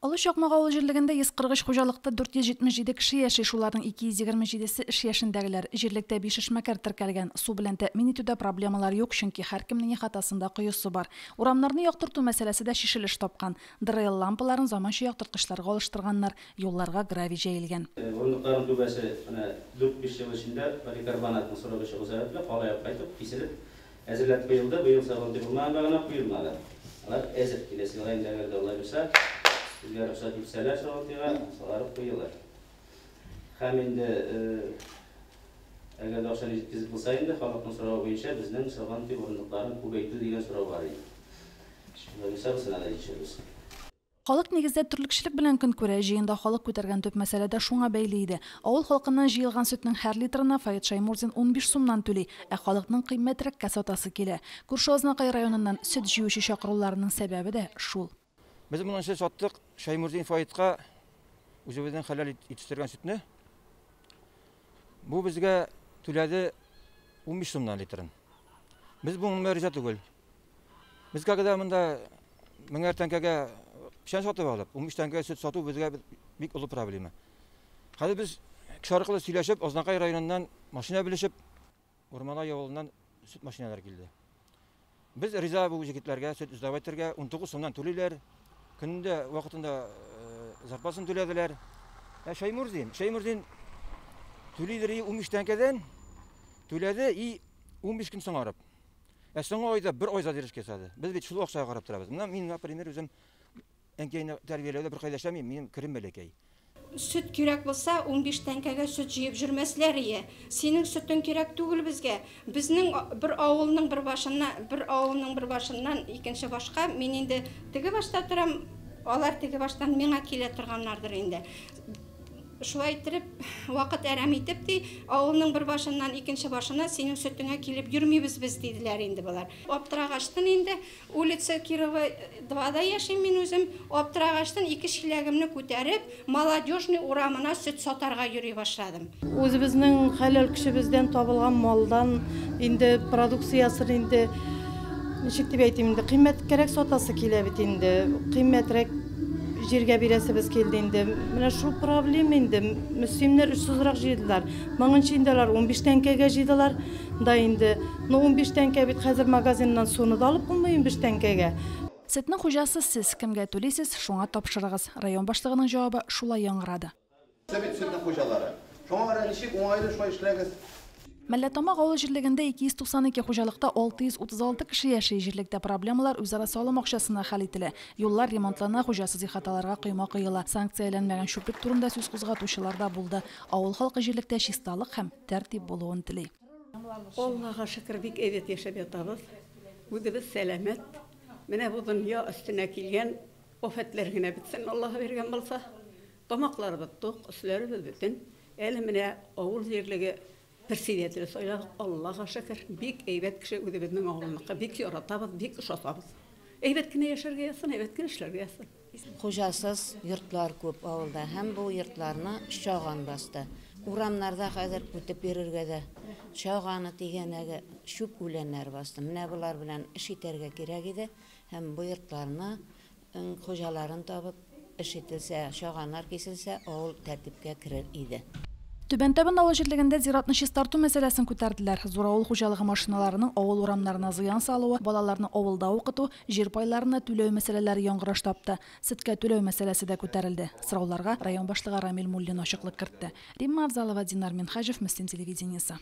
Олы Чакмак авыл җирлегендә 143 хуҗалыкта 477 кеше яши, шуларның 227-се эш яшендәгеләр. Җирлектә 5 эшмәкәр теркәлгән. Су белән тәэмин итүдә проблемалар юк, чөнки һәркемнең ихатасында коесы бар. Урамнарны яктырту мәсьәләсе дә чишелеш тапкан. ДРЛ лампаларын заманча яктырткычларга алыштырганнар, юлларга гравий җәелгән. Урындыкларның түбәсе менә дүрт-биш ел эчендә поликарбонатның срогы чыгу сәбәпле, калай кайтып, киселеп, әзерләп куелды. Быел Сабантуй булмаганга гына куелмады. Алар әзер. Киләсе елга инде, әгәр дә Алла бирсә, безгә рөхсәт итсәләр, Сабантуйга алар куелыр. Һәм инде әгәр дә акчаны җиткезеп булса инде, халыкның соравы буенча безнең Сабантуй урындыкларын күбәйтү дигән сорау бар иде. Алла бирсә, бусына да җитешербез. Халык нигездә терлекчелек белән көн күрә. Җыенда халык күтәргән төп мәсьәлә дә шуңа бәйле иде. Авыл халкыннан җыелган сөтнең һәр литрына Фаит Шаймурзин 15 сумнан түли, ә халыкның кыйммәтрәккә сатасы килә. Күрше Азнакай районыннан сөт җыючы чакыруларының сәбәбе дә шул. Без моның өчен саттык Шаймурзин Фаитка үзебезнең хәләл итештергән сөтне. Бу безгә түләде 15 сумнан литрын. Без моңа риза түгел. Без когда монда меңәр тәңкәгә печән сатып алып, 15 тәңкәгә сөт сату безгә бик олы проблема. Хәзер без кеше аркылы сөйләшеп, Азнакай районыннан машина белешеп, Урманай авылыннан сөт машиналары килде. Без риза бу җегетләргә сөт сдавать итәргә, 19 сумнан түлиләр. Көнендә вакытында зарплатасын түләделәр. Ә Шаймурзин түлидер и 15 тәңкәдән түләде и 15 көн соңарып. Ә соңгы айда бер ай задержка ясады. Без бит шул акчага карап торабыз. Менә мин, например, үзем әнкәйне тәрбияләүдә беркайда эшләмим, минем керем бәләкәй. Сөт кирәк булса, 15 тәңкәгә сөт җыеп жүрмәсләр ие. Синең сөтең кирәк түгел безгә. Безнең бер авылның бер башыннан икенче башка, мин инде теге башта торам, алар теге баштан миңа килә торганнардыр инде. Шулай иттереп, вакыт әрәм итеп ди, авылның бер башыннан икенче башына синең сөтеңә килеп йөрмибез без, диделәр инде болар. Аптырагачтын инде, улица Кирова 2-да яшим мин үзем, аптырагачтын ике чиләгемне күтәреп, Молодежный урамына сөт сатарга йөри башладым. Үзебезнең хәләл көчебездән табылган малдан инде продукциясын инде, ничек дип әйтим инде, кыйммәткәрәк сатасы килә бит инде, кыйммәтрәк җиргә бирәсебез килде инде. Менә шул проблема инде. Мөслимнәр очсызрак җыйдылар. Моңынчы инде алар 15 тәңкәгә җыйдылар да инде. Но 15 тәңкә бит хәзер магазиннан суны да алып булмый 15 тәңкәгә. Сөтнең хуҗасы сез, кемгә түлисез, шуңа тапшырыгыз. Район башлыгының җавабы шулай яңгырады. Сез бит сөтнең хуҗалары. Шуңа күрә ничек уңайлы шулай эшләгез. Мәлләтамак авыл җирлегендә 292 хуҗалыкта 636 кеше яши. Җирлектә проблемалар үзара салым акчасына хәл ителә. Юллар ремонтлана, хуҗасыз ихаталарга койма коела. Санкцияләнмәгән чүплек турында сүз кузгатучылар да булды. Авыл халкы җирлектә чисталык һәм тәртип булуын тели. Аллаһка шөкер, бик әйбәт яшәп ятабыз. Үзебез сәламәт. Менә бу дөнья өстенә килгән афәтләр генә бетсен, Аллаһ биргән булса. Тамакларыбыз тук, өсләребез бөтен. Әле менә авыл җирлеге председателе сайладык, Аллаһка шөкер, бик әйбәт кеше, үзебезнең авылныкы, бик яратабыз, бик ошатабыз. Әйбәт кенә яшәргә язсын, әйбәт кенә эшләргә язсын. Хуҗасыз йортлар күп авылда һәм бу йортларны чаган басты. Урамнарда хәзер үтеп йөрергә дә чаганы тигәнәге чүп үләннәр басты. Менә болар белән эш итәргә кирәк иде һәм бу йортларны хуҗаларын табып эш ителсә, чаганнар киселсә, авыл тәртипкә керер иде. Түбән Табын авыл җирлегендә зиратны чистарту мәсьәләсен күтәрделәр. Зур авыл хуҗалыгы машиналарының авыл урамнарына зыян салуы, балаларны авылда укыту, җир пайларына түләү мәсьәләләре яңгыраш тапты. Сөткә түләү мәсьәләсе дә күтәрелде. Сорауларга район башлыгы Рамил Муллин ачыклык кертте. Римма Авзалова, Динар Минхаҗев, Мөслим телевидениесе.